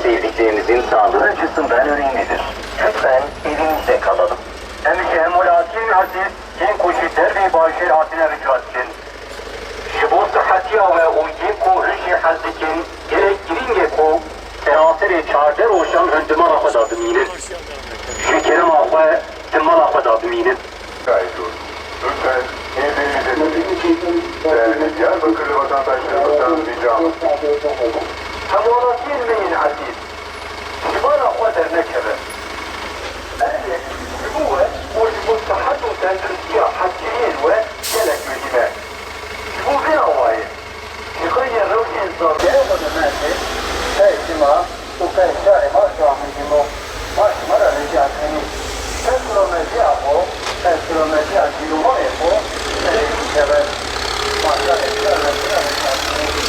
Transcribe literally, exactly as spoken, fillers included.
Sevdiklerimizin sağlığı açısından önemlidir. Lütfen evinizde kalalım. Em ji Hemû Latîn Azîz yên ku ji dervê bajêr hatine rica dikin. Ji bo sihetiya we û yên ku hûn jê hez dikin, gelek girîng e ku seranserê çardeh rojan hûn di mala xwe de bimînin. Ji kerema xwe di mala xwe de bimînin. Lütfen yerlerinize çekilin. Değerli Diyarbakırlı vatandaşlarımızdan ricamız. Hemwelatiyên me yên ezîz, ji mala xwe dernekevin. Erê, ji bo we û ji bo sihet û tenduristiya hevjîyên we gelek muhîm e. Ji bo vê awayê, ji xwe yê rewşên zarokê xwe de mendê, pey ji ma û pey şarê ma şiwa min dîmo. Ma ji me re rica dikin. Pey kilometriya xwe, pey kilometriya dîromanê xwe, serê bikeve. Ma şarê şarê rica dikin.